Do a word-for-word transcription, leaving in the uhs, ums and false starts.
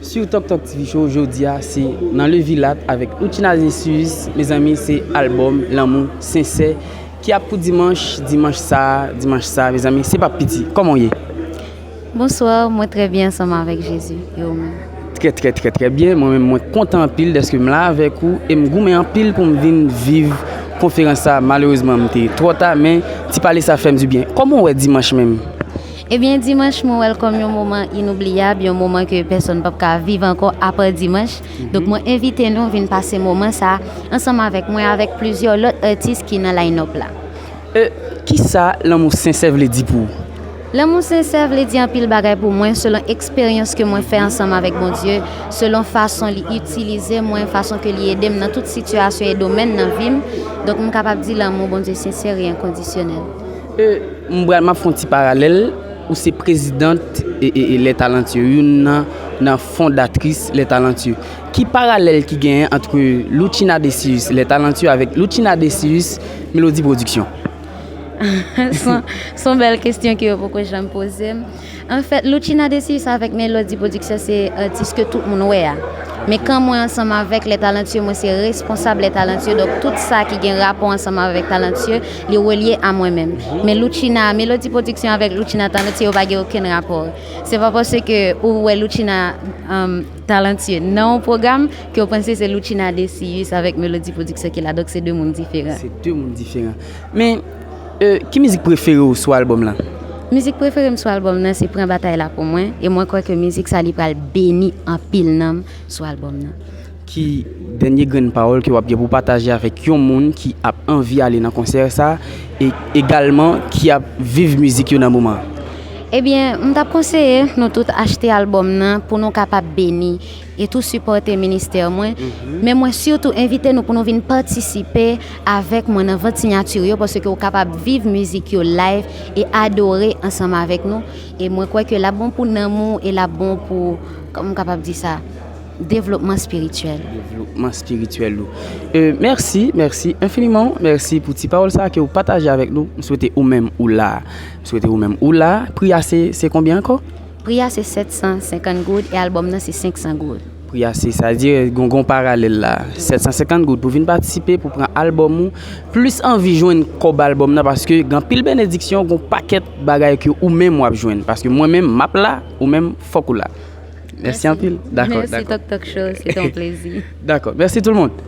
Sou Tok Tok T V Show, jodi a, se nan Le Vilat avèk Loutchina Decius. Mezanmi, se albòm Lanmou Sensè ki ap pou dimanch, dimanch sa, dimanch sa, mezanmi, se p ap piti. Kòman w ye? Bonswa, mwen trè byen ansanm avèk Jezi. E ou menm? Trè, trè, trè, trè byen. Mwen menm, mwen kontan anpil dèske m la avèk ou e m goumen anpil pou m vin viv konferans sa. Malerezman, m te twò ta, men ti pale sa fè m dibyen. Kòman w wè dimanch menm? Ebyen, dimanch mwen wè l kòm yon moman inoubliyab, yon moman ke pèsonn p ap ka viv ankò apa dimanch. Donk, mwen envite nou vin pase moman sa ansanm avèk mwen, avèk plizyè lòt atis ki nan line-up la. E, kisa lanmou sensè vle di pou ou? Lanmou sensè vle di anpil bagay pou mwen, selon eksperyans ke mwen fè ansanm avèk Bondye, selon fason li itilize mwen, fason ke li ede m nan tout sitiyasyon e domèn nan vi m. Donk, m kapab di lanmou Bondye sensè e enkondisyonèl. E, m pral, m ap fè yon ti paralèl. Ou se prezidant e, e, e Les Talentueux, youn nan, nan fondatris Les Talentueux. Ki paralèl ki genyen ant Loutchina Decius, Les Talentueux, avèk Loutchina Decius, Melody Production? Se yon- se yon bèl kesyon ke yo poko janm poze m. Anfèt, Loutchina Decius avèk Melody Production se atis ke tout moun wè a. Men kan mwen ansanm avèk Les Talentueux, mwen se responsab Les Talentueux. Donk, tout sa ki gen rapò ansanm avèk Talentueux, li relye a mwen menm. Men Loutchina, Melody Production avèk Loutchina Talentueux, yo pa gen okenn rapò. Se pa paske ou wè Loutchina um, Talentueux nan yon pwogram ke w panse se Loutchina Decius avèk Melody Production ki la. Donk, se de moun diferan. Se de moun diferan. Men, e, ki mizik prefere w sou albòm lan? Mizik prefere m sou albòm nan se Pran Batay La Pou Mwen, e mwen kwè ke mizik sa li pral beni anpil nanm sou albòm nan. Ki dènye grenn pawòl ke w ap gen pou pataje avèk yon moun ki ap anvi ale nan konsè sa e egalman ki ap viv mizik yo nan moman an? Ebyen, m t ap konseye nou tout achte albòm nan pou nou kapab beni e tou sipòte ministè mwen. Men mwen sitou envite nou pou nou vin patisipe avèk mwen nan vant siyati yo, paske ou kapab viv mizik yo live e adore ansanm avèk nou. E mwen kwè ke l ap bon pou nanm ou e l ap bon pou, kòman m kapab di sa, devlopman espirityèl. Devlopman espirityèl ou. E, mèsi, mèsi enfiniman, mèsi pou ti pawòl sa ke w pataje avèk nou. M swete ou menm ou la. M swete ou menm ou la. Pri a se, se konbyen ankò? Pri a se sèt san senkant goud e albòm nan se senk san goud. Pri a se, sa di, gon, gon paralèl la. Sèt san senkant goud pou vin patisipe, pou pran albòm ou. Plis anvi jwenn kòb albòm nan, paske gen anpil benediksyon, gon pakèt bagay ke ou menm w ap jwenn. Paske mwen menm, m ap la, ou menm, fòk ou la. Mèsi anpil. Dakò, Mèsi dakò. Tok Tok Show, se te yon plezi. Dakò. Mèsi tout le monde.